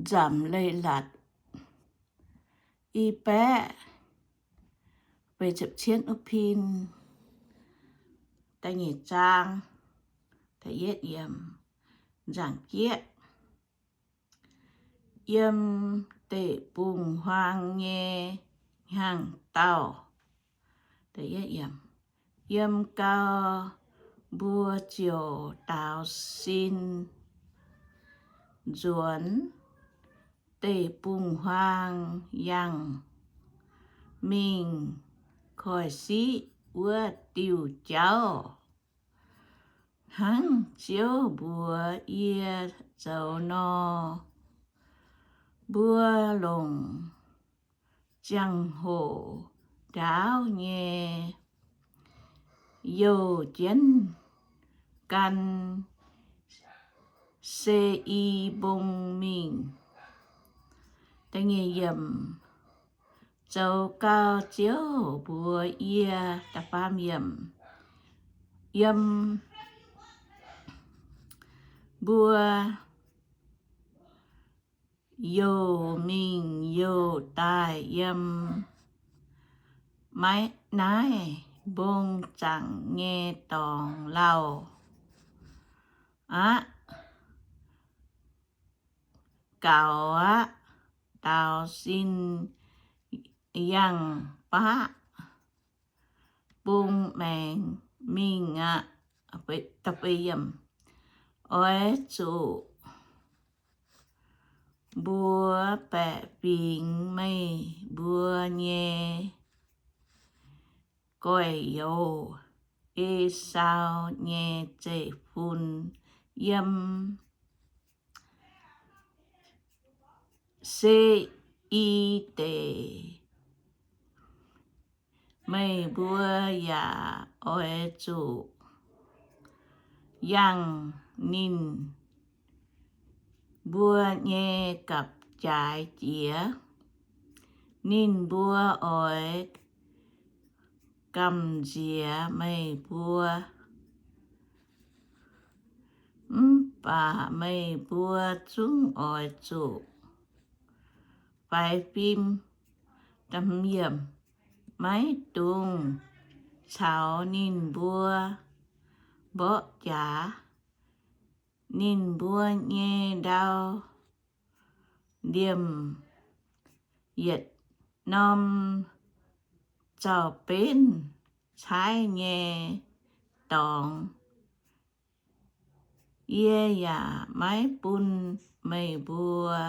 Nzamc Leiz-Latc i baeqv feix ziepc cien wuov pin, da'nyeic zaang, da'yietv yiemc, nzaangc jieqv. Yiem deic-bung-huaang nyei hnyangx dauh, yiem gau mbuo ziouc daaux sin nzuonx deic-bung-huaang yangh mingh koiv-siqv wuov diuh jauv. Hnangv Ziouv mbuox yie zoux nor, mbuo longc ziangh hoc ndaauv nyei youh jienv gan Se^i Mbong mingh. Zoux gau Ziouv mbuox yie, yiem mbuo youh mingh youh daaih yiem maiv naaiv mbong zaangc nyei dorngx lauh aqv, gaux aqv, daaux sin yangh baqv bung maengx mingh aqv. Oix zuqc mbuox baeqc fingx meih mbuo nyei gorx-youz, Esaau nyei zeiv-fun, yiem Se^i Deic. Meih mbuo yaac oix zuqc yangh ninh mbuo nyei gapv-jaaix jiex. Ninh mbuo oix gamh nziex meih mbuo, mv baac meih mbuo zungv oix zuqc faix fim. Maiv dungx caux ninh mbuo mborqv jaax. Ninh mbuo nyei ndau liemh yietc norm zaux-benv caaiv nyei dorngx. Yie yaac maiv bun meih mbuo,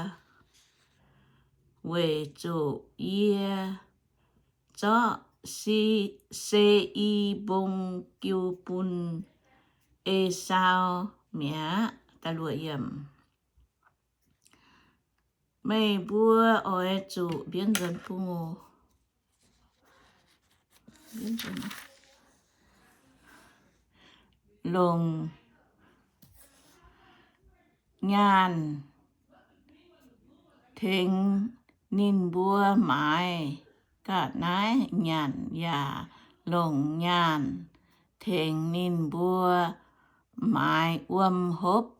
weic zuqc yie zorqv Se^i Mbong jiu bun Esaau mi'aqv. Meih mbuo oix zuqc mbienv nzuonx bung longc nyaanh tengx ninh mbuo maaiz ga'naaiv nyanc, yaac longc nyaanh tengx ninh mbuo maaiz wuom hopv.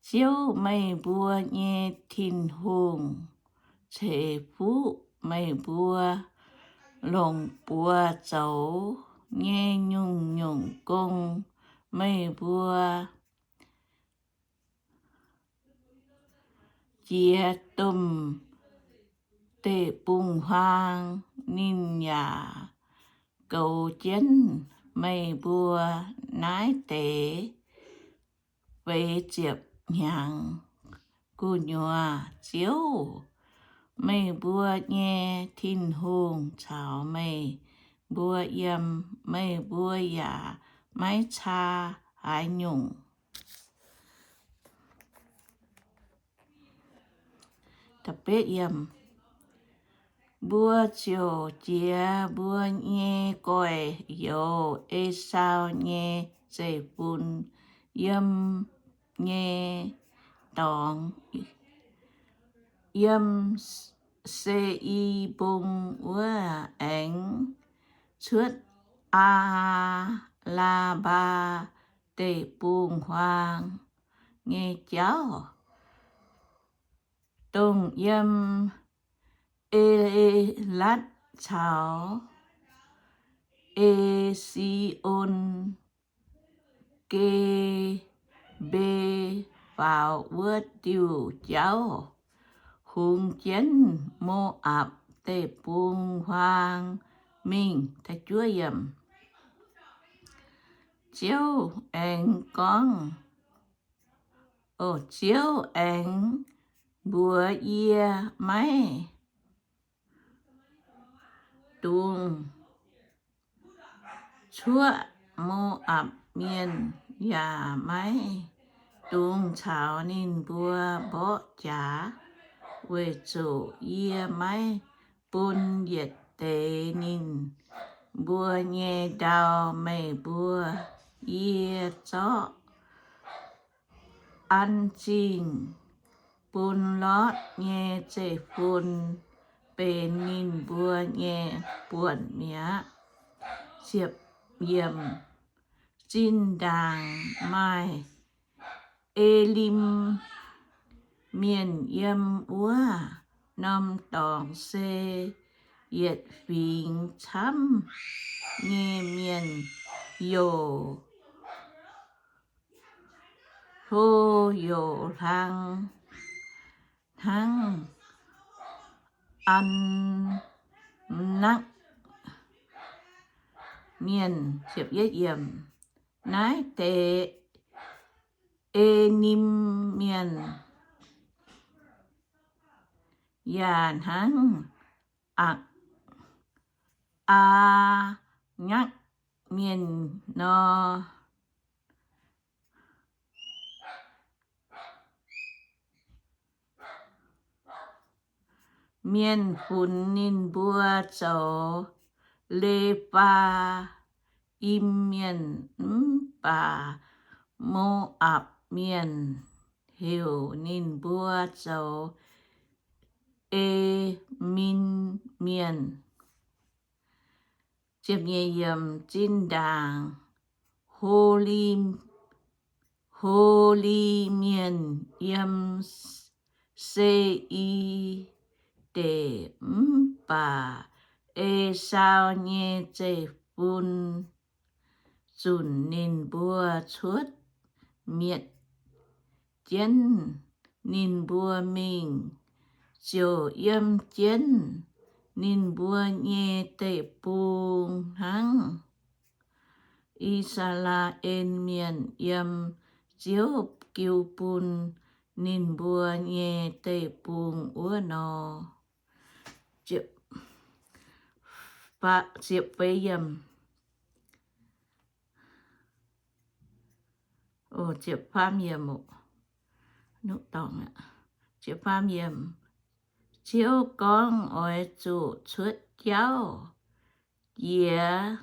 Ziouv meih mbuo nyei Tin-Hungh ceix fuqv meih mbuo longc buoz zoux nyei nyungc-nyungc gong. Meih mbuo jiex domh deic-bung-huaang, ninh yaac goux jienv meih mbuo naaiv deix feix ziepc hnyangx gu'nyuoz. Ziouv, meih mbuo nyei Tin-Hungh caux meih mbuo yiem, meih mbuo yaac maiv caa haaix nyungc. Mbuo ziouc jiex mbuo nyei gorx-youz, Esaau nyei zeiv-fun, yiem nyei dorngx, yiem Se^i Mbong wuov aengx cuotv Aa^laa^mbaa Deic-Bung-Huaang nyei jauv. dongh yiem E^le^latv caux E^si^on Ge^mbe faaux wuov diuh jauv, hungx jienv Mo^apc Deic-Bung huaang mingh. Ziouv aengx gorngv, Ziouv aengx mbuox yie, Maiv dungx cuoqv Mo^apc Mienh, yaac maiv dungx caux ninh mbuo mborqv jaax, weic zuqc yie maiv bun yietc deix ninh mbuo nyei ndau meih mbuo. Yie zorqv an zingh bun Lotv nyei zeiv-fun benx ninh mbuo nyei buonc mi'aqv. Zinh ndaangc maaih Elim Mienh yiem wuov norm dorngx se yietc fingx camv nyei mienh, youc hlo youc hlang hnangv An^nakv Mienh. Naaiv deix Elim Mienh yaac hnangv An^nakv Mienh nor. Mienh funx ninh mbuo zoux Le^faa^im Mienh, mv baac Mo^apc Mienh heuc ninh mbuo zoux Emin Mienh. Zinh ndaangc Holi, Holi Mienh yiem Se^i Deic, mv baac Esaau nyei zeiv-fun zunc ninh mbuo cuotv mietc jienv ninh mbuo mingh, ziouc yiem jienv ninh mbuo nyei deic-bung hnangv I^saa^laa^en Mienh yiem Ziouv jiu bun ninh mbuo nyei deic-bung wuov nor. Ziouv gorngv oix zuqc cuotv jauv jiex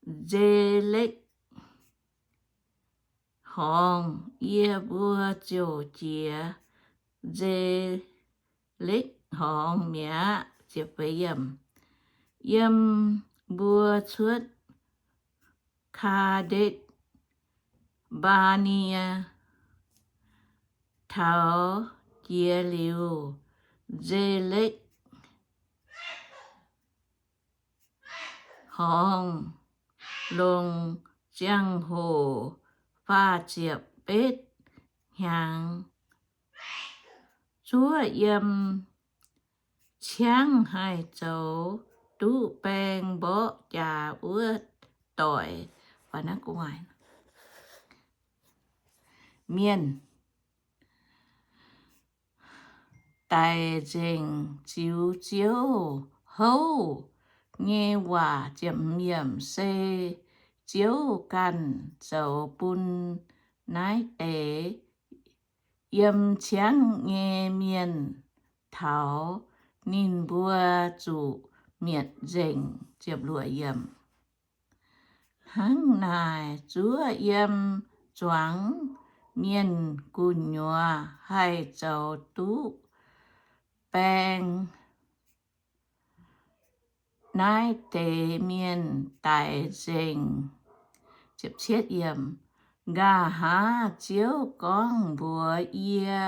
Nze^lekv Horngz. Yie mbuo ziouc jiex Nze^lekv Horngz mi'aqv. Yiem mbuo cuotv Kaa^ndetc^mbaa^nie taux jiex liuz, Nze^lekv Horngz longc ziangh hoc faah ziepc betv hnyangx, zuov yiem ciangv haih zoux duqv baeng mborqv jaax wuov doic. Mienh daic nzengc ziux Ziouv houv nyei waac se Ziouv ganh zoux bun naaiv deix yiem ciangv nyei mienh taux ninh mbuo zuqc mietc nzengc. Hnangv naaic, zuov yiem zuangx mienh gu'nyuoz haih zoux duqv baeng naaiv deix mienh daic nzengc. Nqa'haav Ziouv gorngv mbuox yie,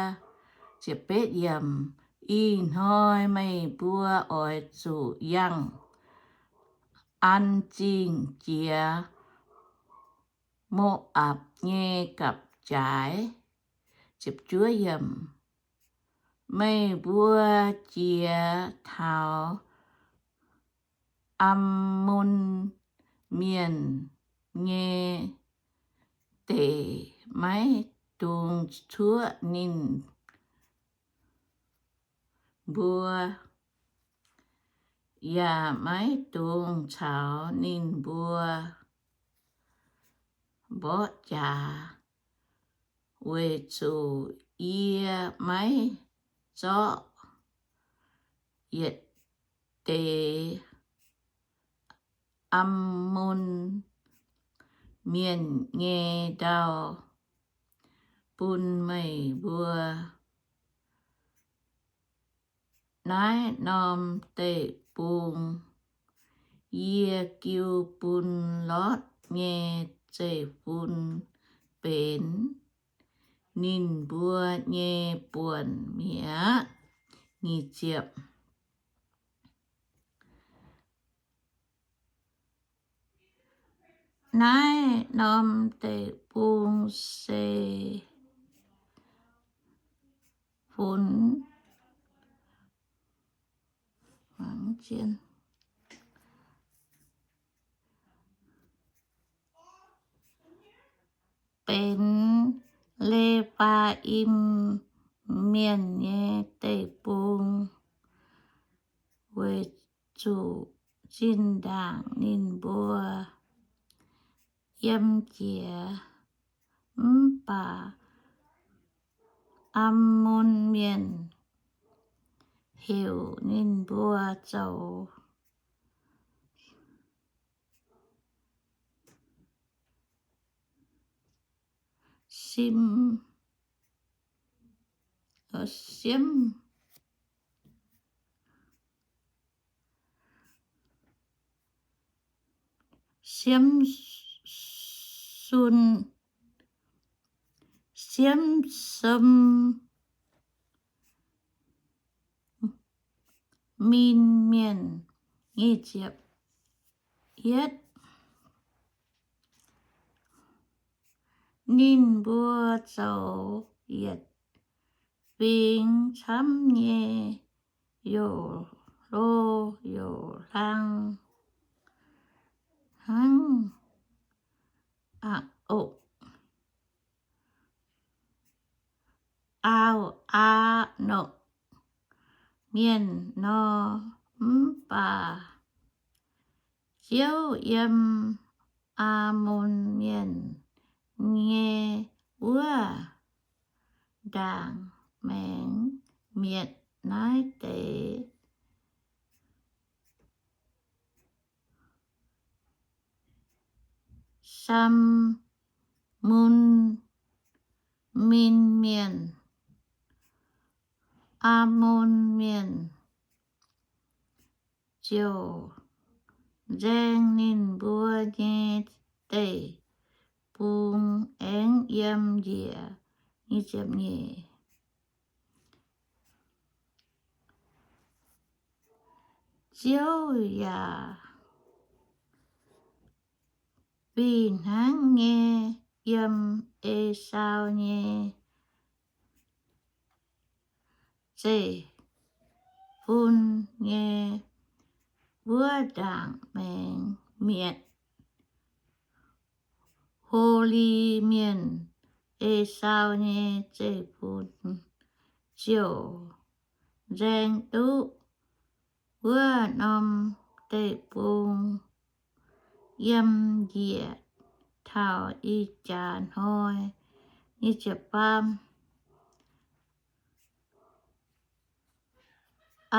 Ih hnoi meih mbuo oix zuqc yangh an zingh jiex Mo^apc nyei gapv-jaaix. Meih mbuo jiex taux Ammon Mienh nyei deic, maiv dungx cuoqv ninh mbuo, yaac maiv dungx caux ninh mbuo mborqv jaax, weic zuqc yie maiv zorqv yietc deix Ammon Mienh nyei ndau bun meih mbuo. Naaiv norm deic-bung yie jiu bun Lotv nyei zeiv-fun benx ninh mbuo nyei buonc mi'aqv. Naaiv norm deic-bung se funx benx Le^faa^im Mienh nyei deic-bung, weic zuqc zinh ndaangc ninh mbuo yiem jiex, mv baac Ammon Mienh heuc ninh mbuo zoux Sim, Siemv, Siemv Sun, Siemv Sum Min Mienh. Yietv, ninh mbuo zoux yietc fingx camv nyei youc hlo youc hlang hnangv, o, aauh aqc norqc mienh nor. Mv baac Ziouv yiem Ammon Mienh nyei wuov ndaangc maengx mietc naaiv deix Sam^mun^min Mienh. Ammon Mienh ziouc nzaeng ninh mbuo nyei deic-bung aengx yiem njiec. Ziouv yaac fih hnangv nyei yiem Esaau nyei zeiv-fun nyei wuov ndaangc maengx mietc. Holi Mienh, Esaau nyei zeiv-fun, ziouc nzaeng duqv wuov norm deic-bung yiem njiec taux ih jaax hnoi.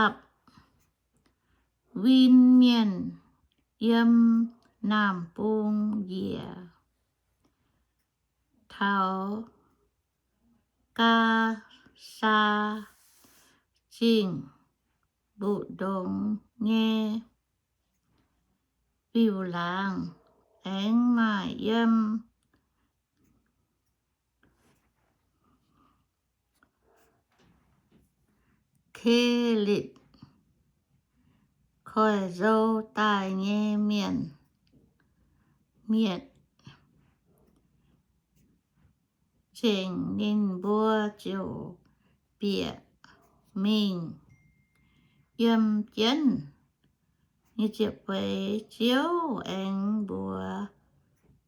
Apc^win Mienh, yiem naamh bung njiec taux Gaasaa Zingh mbu'ndongx nyei fiuv-laangz, aengx maaih yiem E^litv koiv-nzou daaih nyei mienh, mietc nzengc, ninh mbuo ziouc bieqc mingh yiem jienv. Ziouv aengx mbuox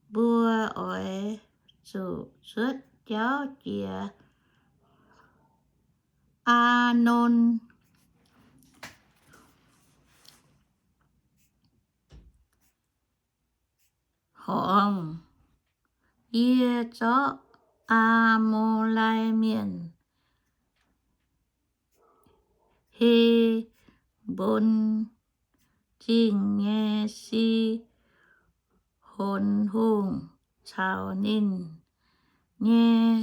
mbuo, Oix zuqc cuotv jauv jiex Aa^none Horngz. Yie zorqv Aa^mo^lai Mienh, He^mbon Zingh nyei Si^honx Hungh caux ninh nyei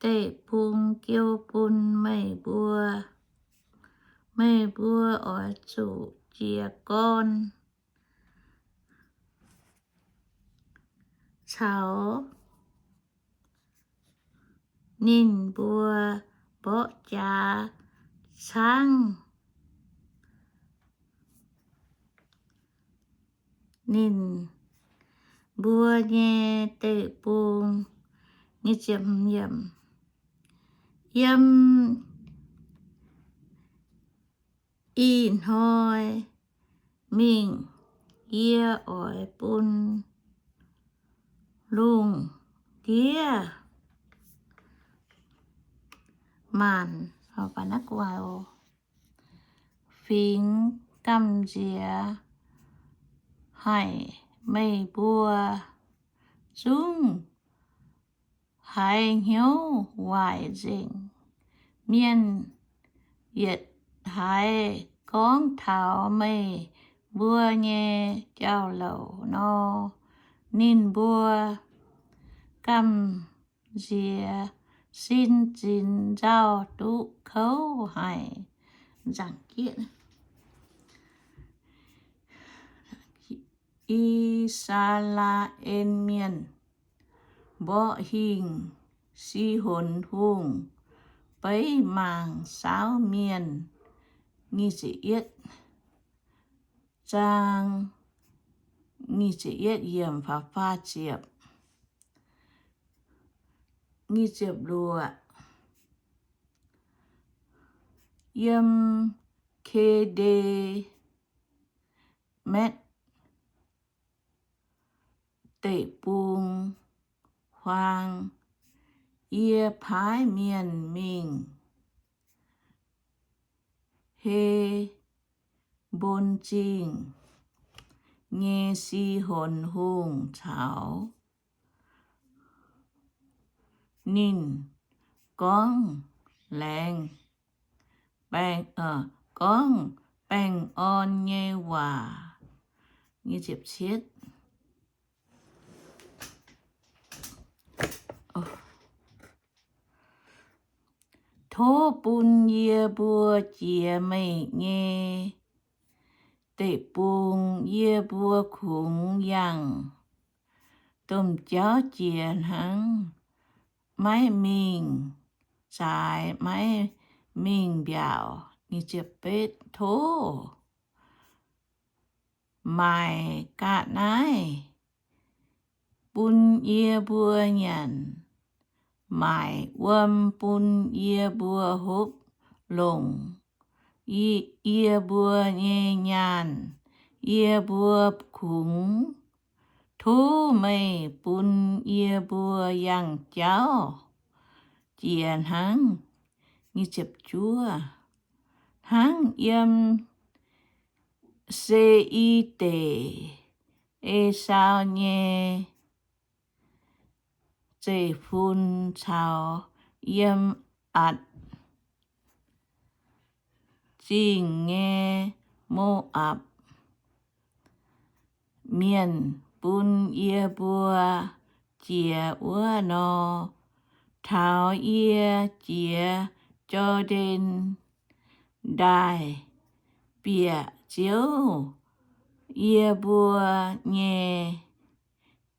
deic-bung jiu bun meih mbuo. Meih mbuo oix zuqc jiez gorn caux ninh mbuo mborqv jaax caangv ninh mbuo nyei deic-bung. Yiem ih hnoi mingh yie oix bun lungh ndiev maanc fingx gamh nziex haic. Meih mbuo zungv haiz hnyouv waaic nzengc. Mienh yietc haiz gorngv taux meih mbuo nyei jauv-louc nor, ninh mbuo gamh nziex sin zinx nzauh duqv kouv haic. I^saa^laa^en Mienh mborqv hingh Si^honx Hungh, beiv mangc saauv mienh. Zaang Yiem Ke^nde^metv Deic-Bung huaang, yie paaiv mienh mingh He^mbon Zingh nyei Si^honx Hungh caux ninh gorngv laengz, gorngv baengh orn nyei waac. Tov bun yie mbuo jiex meih nyei deic-bung. Yie mbuo kungx yangh domh jauv jiex hnangv, maiv mingh zaaix, maiv mingh mbiaauc. Tov maaic ga'naaiv bun yie mbuo nyanc, maaic wuom bun yie mbuo hopv longc yie mbuo nyei nyaanh. Yie mbuo kungx tov meih bun yie mbuo yangh jauv jiex hnangv, hnangv yiem Se^i Deic, Esaau nyei zeiv-fun, caux yiem Atc Zingh nyei Mo^apc Mienh bun yie mbuo jiex wuov nor. Taux yie jiex Jor^ndaen Ndaaih bieqc Ziouv, yie mbuo nyei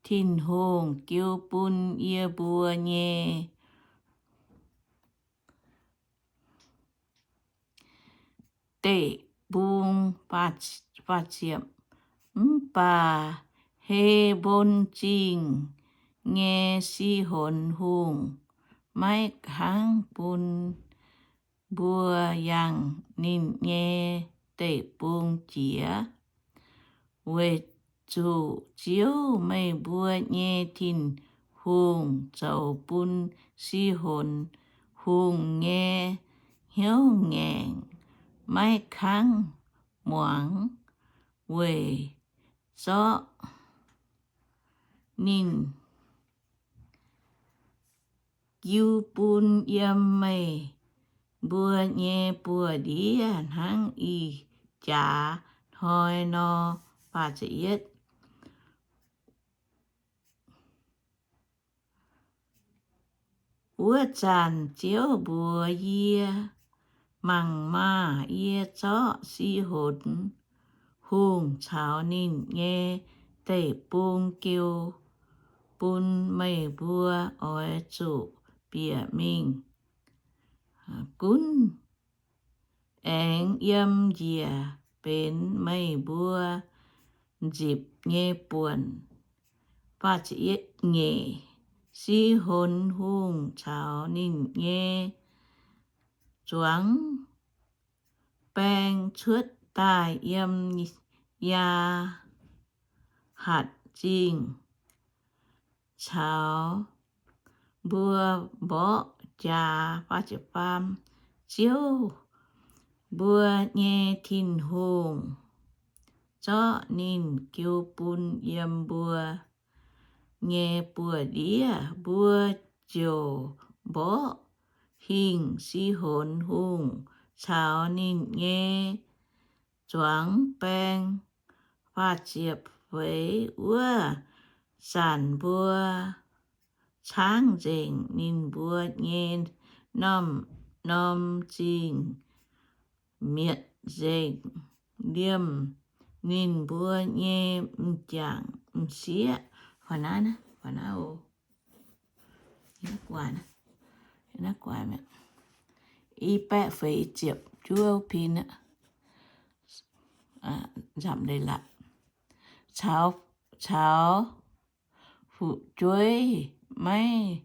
Tin-Hungh, jiu bun yie mbuo nyei deic-bung. Mv baac He^mbon Zingh nyei Sihon Hungh maiv kangv bun mbuo yangh ninh nyei deic-bung jiex, weic zuqc Ziouv, meih mbuo nyei Tin-Hungh, zoux bun Sihon Hungh nyei hnyouv ngaengc, maiv kangv muangx, weic zorqv ninh jiu bun yiem meih mbuo nyei buoz-ndiev hnangv ih jaax hnoi nor. Wuov zanc Ziouv mbuox yie, Mangc maah! Yie zorqv Sihon Hungh caux ninh nyei deic-bung jiu bun meih mbuo. Oix zuqc bieqc mingh gunv aengx yiem njiec benx meih mbuo nzipc nyei buonc. Nyeic, Sihon Hungh caux ninh nyei zuangx baeng cuotv daaih yiem Yaahatc Zingh caux mbuo mborqv jaax. Ziouv, mbuo nyei Tin-Hungh, zorqv ninh jiu bun yiem mbuo nyei buoz-ndiev, mbuo ziouc mborqv hingh Sihon Hungh caux ninh nyei zuangx baeng. Feix, wuov zanc mbuo caangv nzengc ninh mbuo nyei norm-norm zingh mietc nzengc, liemh ninh mbuo nyei m'jangc m'sieqv. I baeqv feix ziepc juov pin, caux fu'jueiv maiv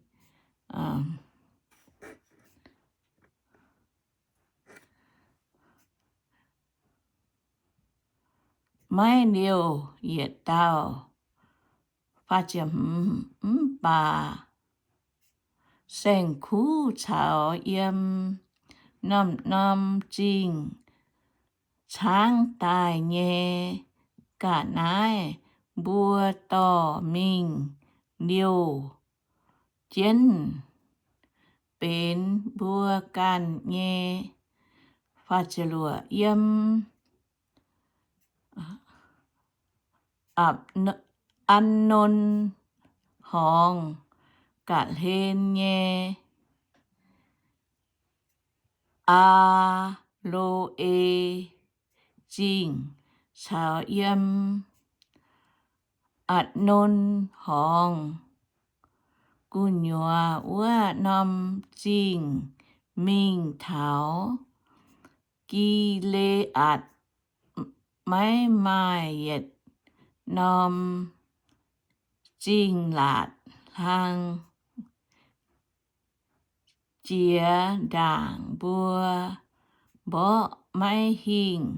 maiv liouh yietc dauh. Mv baac saeng-kuv caux yiem norm-norm zingh caangv daaih nyei ga'naaiv mbuo dorh mingh liouh jienv benx mbuo ganh nyei. Yiem Atc-, Atc^non Horngz ga'hlen nyei Aa^lo^e Zingh caux yiem Atc^non Horngz gu'nyuoz wuov norm zingh mingh taux Gi^le^aatc, maiv maaih yietc norm Zingh Laatc Hlang. Jiex ndaangc mbuo mborqv maiv hingh,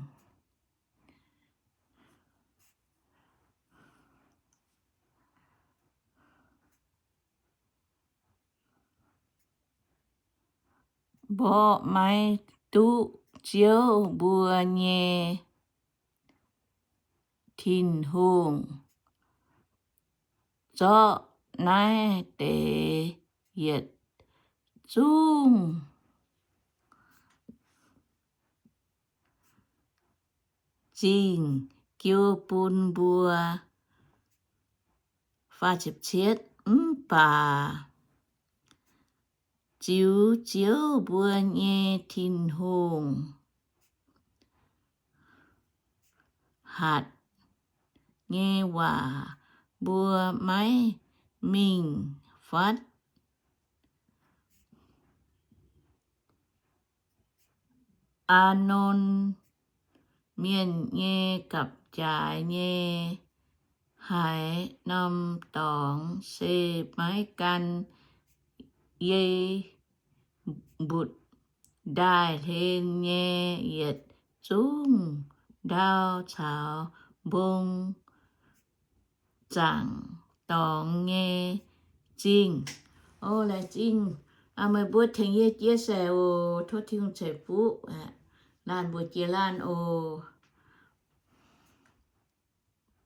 mborqv maiv duqv Ziouv mbuo nyei Tin-Hungh zorqv naaiv deix yietc zungv zingh jiu bun mbuo. Mv baac ziux Ziouv mbuo nyei Tin-Hungh hatc nyei waac mbuo maiv mingh fatv. Atc^non mienh nyei gapv-jaaix nyei haaix norm dorngx se maiv gan yei mbutv ndaaih hlen nyei yietc zungv ndau caux mbong zaangc dorngx nyei zingh. O, laengz zingh meih mbuo tengx yie jiex se oc. Tov Tin-Hungh ceix fuqv laanh mbuo jiex laanh oc.